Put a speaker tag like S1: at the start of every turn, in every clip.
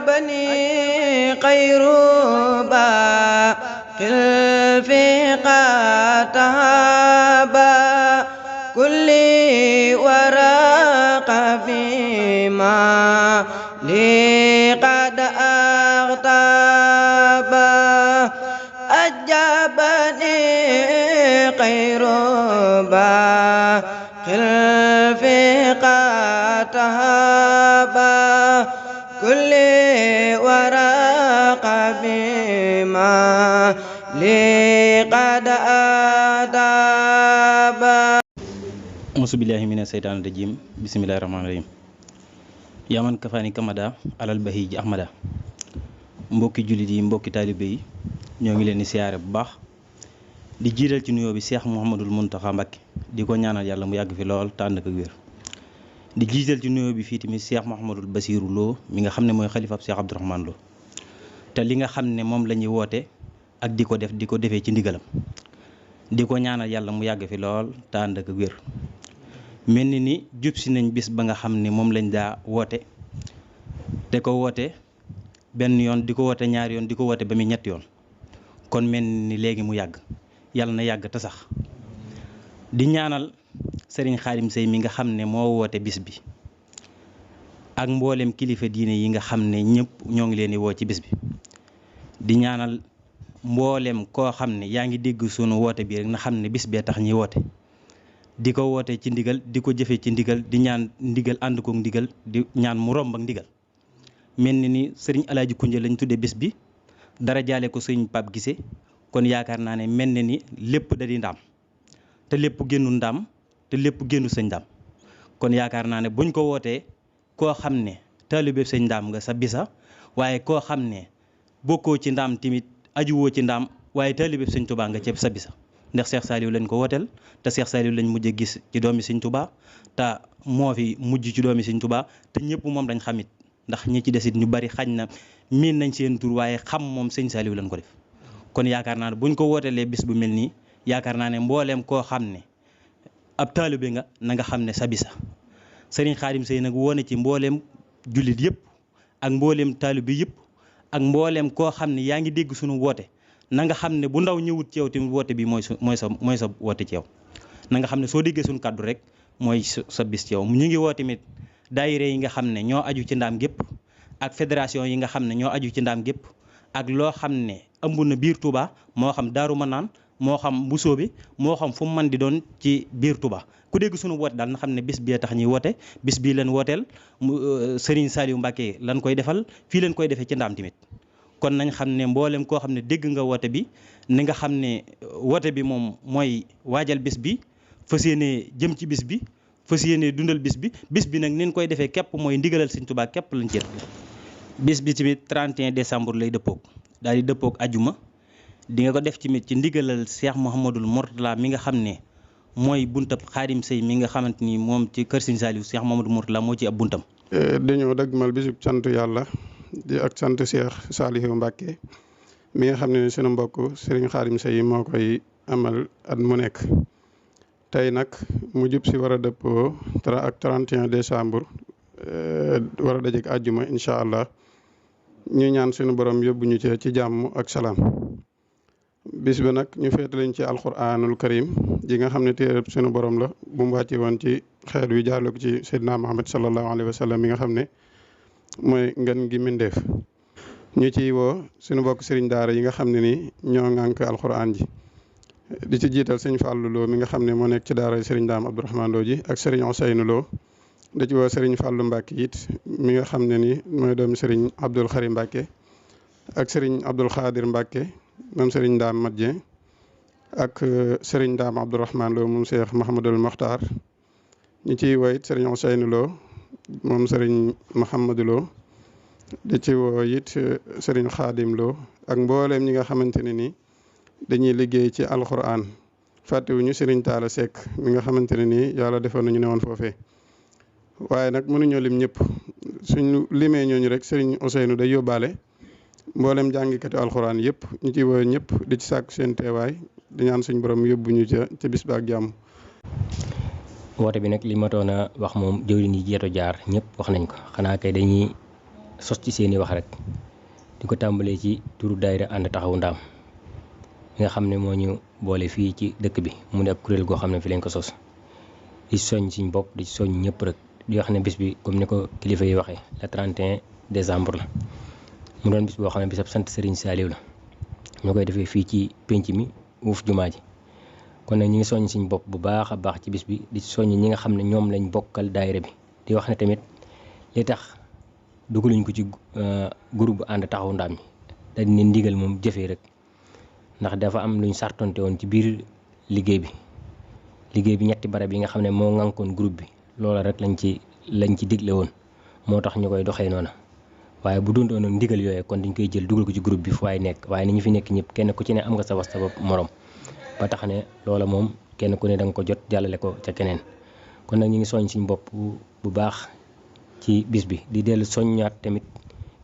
S1: أجابني خير باق في قاتها كل ورق فيما لي قد أغتاب أجابني خير باق في قاتها كل ورق بما لقد أداب
S2: أعوذ بالله من الشيطان الرجيم بسم الله الرحمن الرحيم yaa man kafaani kamada alal bahiji ahmada mbokki jullit yi mbokki taalibe yi ñoo ngi leen di siyaare bu baax di jiital ci nuyoo bi Cheikh Mouhamadul Mountakha Mbacké di ko ñaanal yàlla mu yàgg fi lool te ànd ak wér di jiital ci nuyoo bi fii tamit Cheikh Mouhamadul Bassirou Lo mi nga xam ne mooy xalifaab Cheikh Abdourahmane Lo te li nga xam ne moom la ñuy woote ak di ko defee ci ndigalam di ko ñaanal yàlla mu yàgg fi lool te ànd ak wér mel ni jub si nañ bis ba nga xam ne moom lañ daa woote te ko woote benn yoon di ko woote ñaari yoon di ko woote ba muy ñetti yoon kon mel ni léegi mu yàgg yàlla na yàgg te sax di ñaanal Serigne Khadim Seye mi nga xam ne moo woote bis bi ak mboolem kilifa diine yi nga xam ne ñëpp ñoo ngi leen di woo ci bis bi di ñaanal mboolem koo xam ne yaa ngi dégg sunu woote bi rek na xam ne bis bee tax ñuy woote di ko woote ci ndigal di ko jëfee ci ndigal di ñaan ndigal ànd koog ndigal di ñaan mu romb ak ndigal mel ni Serigne Alaaji Kunje lañ tuddee bis bi dara jaale ko Serigne Pape Guissé kon yaakaar naa ne mel na ni lépp da di ndaam te lépp génnu ndaam te lépp génnu sëñ ndaam kon yaakaar naa ne buñ ko wootee koo xam ne taalibe sëñ ndaam nga sa bisa waaye koo xam ne bokkoo ci ndaam tamit ajuwoo ci ndaam waaye taalibe sëñ Tuubaa nga ceeb sa bisa ndax Cheikh Saliou lañ ko wooteel te Cheikh Saliou lañ mujj gis ci doomi sëñ Tuubaa te moo fi mujj ci doomi sëñ Tuubaa te ñëpp moom dañ xamit ndax ñi ci desit ñu bari xañ na miin nañ seen tur waaye xam moom sëñ Saliou lañ ko def kon yaakaar naa ne buñ ko wootelee bis bu mel nii yaakaar naa ne mbooleem koo xam ne ab taalibe nga na nga xam ne sa bisa Serigne Khadim Seye nag woone ci mbooleem jullit yëpp ak mbooleem taalibe yëpp ak mbooleem koo xam ne yaa ngi dégg suñu woote na nga xam ne bu ndaw ñëwut ci yow tamit woote bi mooy sa woote ci yow na nga xam ne soo déggee suñu kaddu rek mooy sa bis ci yow ñu ngi woo tamit daayira yi nga xam ne ñoo aju ci ndaam gépp ak fédération yi nga xam ne ñoo aju ci ndaam gépp ak loo xam ne ëmb na biir Touba moo xam Daaru Manaan moo xam Mbusoobe moo xam fu mu mën di doon ci biir Touba ku dégg suñu woote daal na xam ne bis bee tax ñuy woote bis bii leen wooteel Serigne Saliou Mbacké lan koy defal fii leen koy defee ci ndaam tamit kon nañ xam ne mboolem koo xam ne dégg nga woote bi ni nga xam ne woote bi moom mooy waajal bis bi fas yéene jëm ci bis bi fas yéene dundal bis bi nag nin koy defee képp mooy ndigalal Sëñ Tuubaa képp lañ ci bis bi tamit 31 décembre lay dëppoog daal di dëppoog ajuma di nga ko def tamit ci ndigalal Cheikh Mouhamadul Mourtala mi nga xam ne mooy buntab Khadim Seye mi nga xamante ni moom ci kër Sëñ Saliou Cheikh Mouhamadul Mourtala moo ci ab buntam.
S3: dañoo dëgmal bisub sant yàlla di ak sant Cheikh Saliou Mbacké mi nga xam ne sunu mbokk Serigne Khadim Seye moo koy amal at mu nekk tey nag mu jub si war a dëppoo ak 31 décembre war a dajeek àjjuma incha allah ñu ñaan sunu borom yóbbu ñu ci jàmm ak salaam bis ba nag ñu féete lañ ci alquranul karim ji nga xam ne téereb sunu borom la bu mu wàcce woon ci xeet wi jaarle ko ci Seydina Muhammad sallallahu alayhi wa sallam mi nga xam ne mooy ngën gi mindeef ñu ciy woo suñu bokk sëriñ daara yi nga xam ne ni ñoo ŋànk alxuraan ji di ci jiital sëñ Fallou Lo mi nga xam ne moo nekk ci daara sëriñ Daam Abdourahmane Lo ji ak sëriñ Ousseynou Lo da ci woo sëriñ Fallou Mbacké it mi nga xam ne ni mooy doomu sëriñ Abdoul Khari Mbacké ak sëriñ Abdoul Khadir Mbacké moom sëriñ Daam Madje ak sëriñ Daam Abdourahmane Lo moom Cheikh Mahamadul Mokhtar ñu ciy woo it sëriñ Ousseynou Lo moom sëriñ Mouhamadou Lo di ci woo it sëriñ Khadim Lo ak mbooleem ñi nga xamante ne ni dañuy liggéey ci alxuraan fàttewuñu Serigne Talla Seck mi nga xamante ne nii yàlla defoon nañu ne woon foofee waaye nag mënuñoo lim ñëpp suñu limee ñooñu rek Serigne Ousseynou day yóbbaale mboolem jàngikati alxuraan yëpp ñu ci woo ñëpp di ci sàkku seen teewaay di ñaan suñu borom yóbbu ñu ca bis ba ak jàmm.
S4: woote bi nag li ma doon a wax moom jëwriñ yi jeeto jaar ñëpp wax nañ ko xanaa kay dañuy sos ci seeni wax rek di ko tàmbalee ci turu daayira ànd taxawu ndaam mi nga xam ne moo ñu boole fii ci dëkk bi mu ne ab kuréel goo xam ne fi lañ ko sos di soñ suñ bopp di soñ ñëpp rek di wax ne bis bi comme ni ko kilifa yi waxee le 31 décembre la mu doon bis boo xam ne bisab sant Serigne Saliou la ñu koy defee fii ci pénc mi wuuf jumaa ji kon nag ñi ngi soññ suñ bopp bu baax a baax ci bis bi di soññ ñi nga xam ne ñoom lañ bokkal daayira bi di wax ne tamit li tax dugaluñ ko ci groupe bu ànd taxawu ndaam ñi dañ ne ndigal moom jëfee rek ndax dafa am luñ sartonte woon ci biir liggéey bi ñetti barab yi nga xam ne moo ŋànkoon groupe bi loola rek lañ ci digle woon moo tax ñu koy doxee noona waaye bu doon doon ndigal yooyee kon dañ koy jël dugal ko ci groupe bi fu waay nekk waaye ni ñu fi nekk ñëpp kenn ku ci ne am nga sa was sa morom ba tax ne loola moom kenn ku ne da nga ko jot jàllale ko ca keneen kon nag ñu ngi soññ suñ bopp bu baax ci bis bi di dellu soññaat tamit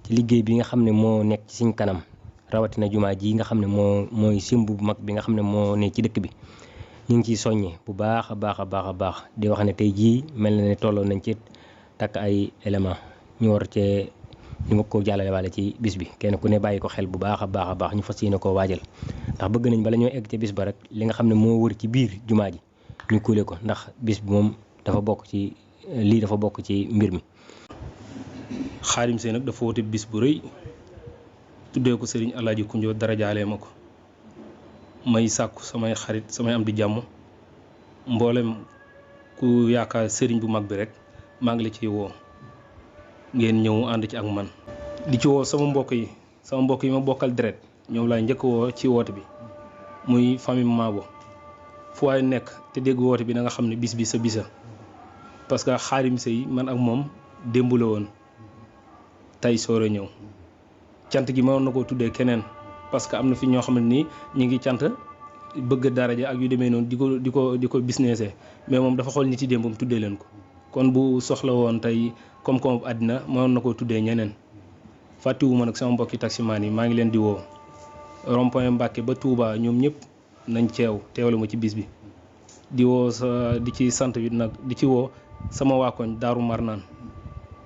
S4: ci liggéey bi nga xam ne moo nekk ci suñ kanam rawatina jumaa ji nga xam ne mooy simb bu mag bi nga xam ne moo ne ci dëkk bi ñu ngi ciy soññe bu baax a baax a baax a baax di wax ne tey jii mel na ne tolloo nañ ci takk ay élément ñu war cee ñu nga ko jàllale waale ci bis bi kenn ku ne bàyyi ko xel bu baax a baax ñu fas yéene koo waajal ndax bëgg nañ bala ñoo egg ca bis ba rek li nga xam ne moo wër ci biir jumaa ji ñu kuule ko ndax bis bi moom dafa bokk ci mbir mi.
S2: Xaadim Sey nag dafa woote bis bu rëy tuddee ko Serigne Alaaji Kunjo dara jaalee ma ko may sàkku samay xarit samay am di jàmm mboolem ku yaakaar sëriñ bu mag bi rek maa ngi la ciy woo ngeen ñëw ànd ci ak man. di ci woo sama mbokk yi ma bokkal deret ñoom laay njëkk woo ci woote bi muy famille Maabo fu waay nekk te dégg woote bi da nga xam ne bis bi sa bisa parce que Xaadim Sey man ak moom démb la woon tey soor a ñëw cant gi mënoon na koo tuddee keneen parce que am na fi ñoo xam ne nii ñu ngi cant bëgg daraja ak yu demee noonu di ko businessé mais moom dafa xool nit yi démbam tuddee leen ko kon bu soxla woon tey koom-koom àddina mënoon na koo tuddee ñeneen fàttiwuma nag sama mbokki taximaan yi maa ngi leen di woo rond-point Mbàkke ba Touba ñoom ñëpp nañ teewlu ma ci bis bi di ci sant bi nag di ci woo sama waa koñ Daaru Marnaan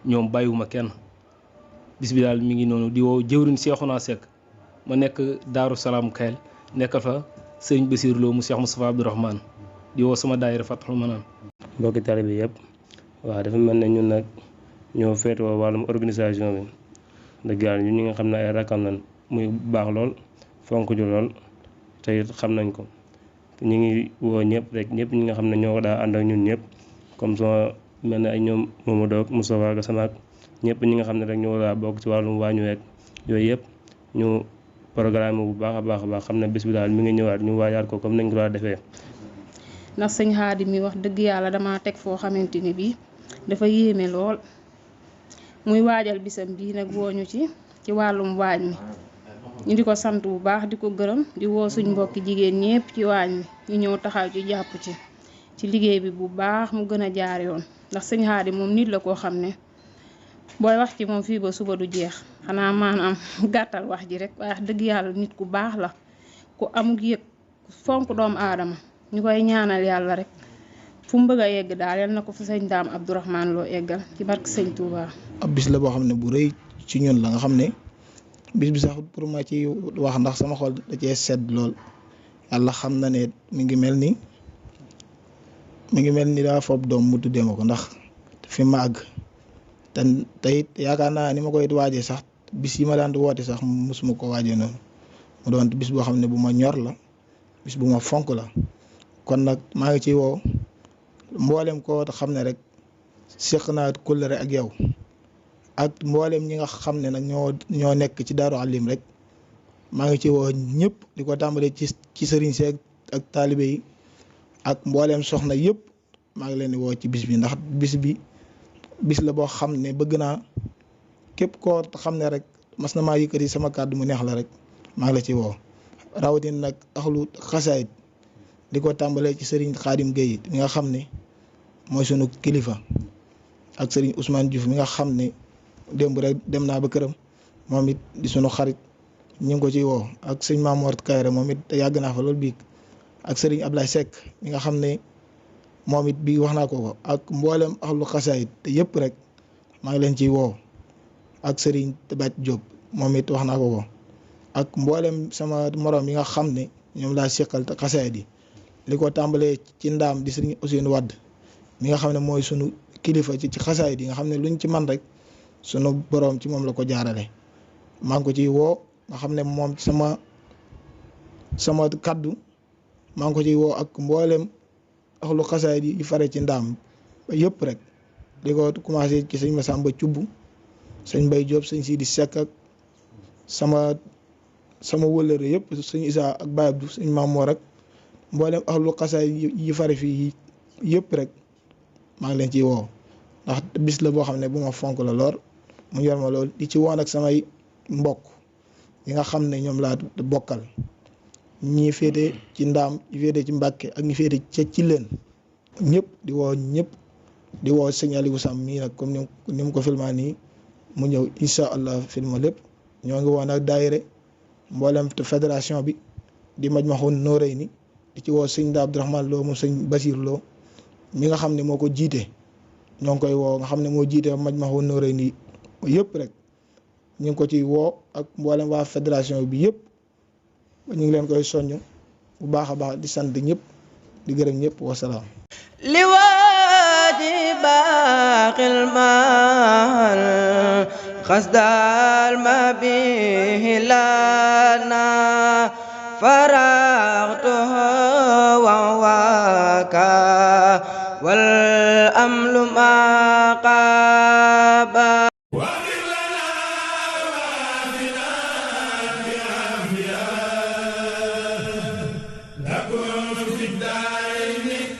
S2: ñoom bàyyiwuma kenn bis bi daal mi ngi noonu di woo jëwriñ Seexuna Seck ma nekk Daaru Salaam Kayel nekkal fa sëriñ Basiir Lo mu Cheikh Moustapha Abdourahmane di woo sama daayira Fathul Manaan.
S5: mbokki taalibe bi yëpp waaw dafa mel ne ñun nag ñoo féetewoo wàllum organisation bi dëgg yàlla ñun ñi nga xam ne ay rakkam nañ muy baax lool fonk ju lool te it xam nañ ko ñu ngi woo ñëpp rek ñëpp ñi nga xam ne ñoo daa ànd ak ñun ñëpp comme sama mel ne ay ñoom Mamadou ak Moustapha Gassama ak ñëpp ñi nga xam ne rek ñoo daa bokk ci wàllum waañu week yooyu yëpp ñu programme bu baax a baax xam ne bis bi daal mi ngi ñëwaat ñu waajaat ko comme nañ ko daa defee.
S6: ndax sëñ Xaadim mi wax dëgg yàlla dama teg foo xamante ni bii dafa yéeme lool muy waajal bisam bii nag wooñu ci wàllum waañ mi ñu di ko sant bu baax di ko gërëm di woo suñ mbokki jigéen ñépp ci waañ mi ñu ñëw taxaw ci jàpp ci liggéey bi bu baax mu gën a jaar yoon ndax sëñ Xaadim moom nit la koo xam ne booy wax ci moom fii ba suba du jeex xanaa maanaam gàttal wax ji rek waaye dëgg yàlla nit ku baax la ku amuk yëg fonk doomu aadama ñu koy ñaanal yàlla rek fu mu bëgg a yegg daal yal na ko fa sëñ Daam Abdourahmane Lo eggal ci barke sëñ Touba.
S7: ab bis la boo xam ne bu rëy ci ñun la nga xam ne bis bi sax pour ma ci wax ndax sama xol da cee sedd lool yàlla xam na ne mi ngi mel ni daa fob doom mu tuddee ma ko ndax fi ma àgg te it yaakaar naa ni ma koy waajee sax bis yi ma daan woote sax mosuma ko waajee noonu mu doon bis boo xam ne bu ma ñor la bis bu ma fonk la kon nag maa ngi ciy woo mboolem koo xam ne rek seq naa kóllëre ak yow ak mboolem ñi nga xam ne nag ñoo nekk ci Daaru Alim rek maa ngi ci woo ñëpp di ko tàmbalee ci sëriñ si ak taalibe yi ak mboolem soxna yëpp maa ngi leen di woo ci bis bi ndax bis la boo xam ne bëgg naa képp koo xam ne rek mas na maa yëkkati sama kàddu mu neex la rek maa ngi la ci woo rawatina nag axlu xasaayit di ko tàmbalee ci sëriñ Xaadim Gueye mi nga xam ne mooy sunu kilifa ak sëriñ Ousmane Diouf mi nga xam ne démb rek dem naa ba këram moom it di sunu xarit ñu ngi ko ciy woo ak sëñ Mamour Kayre moom it te yàgg naa fa loolu biig ak sëriñ Ablaye Seck mi nga xam ne moom it bii wax naa ko ak mboolem axlu xasaayit te yëpp rek maa ngi leen ciy woo ak sëriñ Tabat Diop moom it wax naa ko ak mboolem sama morom yi nga xam ne ñoom laa seqal te xasaayit yi li ko tàmbalee ci ndaam di sëriñ Ousseynou Wade mi nga xam ne mooy sunu kilifa ci xasaayit yi nga xam ne luñ ci man rek sunu borom ci moom la ko jaarale maa ngi ko ciy woo nga xam ne moom sama kaddu maa ngi ko ciy woo ak mboolem axlu xasaayit yi fare ci ndaam yëpp rek li ko commencé ci sëñ Massamba Thioub sëñ Mbaye Diop sëñ Sidi Seck ak sama wëllëre yëpp sëñ Issa ak Baye Abdou sëñ Mamour rek mboolem axlu xasaayit yi fare fii yëpp rek maa ngi leen ciy woo ndax bis la boo xam ne bu ma fonk la lool mu yor ma lool di ci woon ak samay mbokk yi nga xam ne ñoom laa bokkal ñi féete ci ndaam ñi féete ci Mbàkke ak ñi féete ci leen ñëpp di woo sëñ Aliou Sam mii nag comme ni mu ko filmaa nii mu ñëw incha allah filma lépp ñoo ngi woon ak daayire mboolem te fédération bi di Majmahun Nurayni di ci woo sëñ Abdourahmane Lo mu sëñ Basir Lo mi nga xam ne moo ko jiite ñoo ngi koy woo nga xam ne moo jiite Majmahun Nurayni yëpp rek ñu ngi ko ci woo ak mboolem waa fédération bi yëpp ñu ngi leen koy soññ bu baax a baax di sant ñëpp di gërëm ñëpp wasalaam
S1: li waji baqil mal xasdal ma bihi lana faragtu wa waka wal amlu ma qaba
S8: لكم في الدارين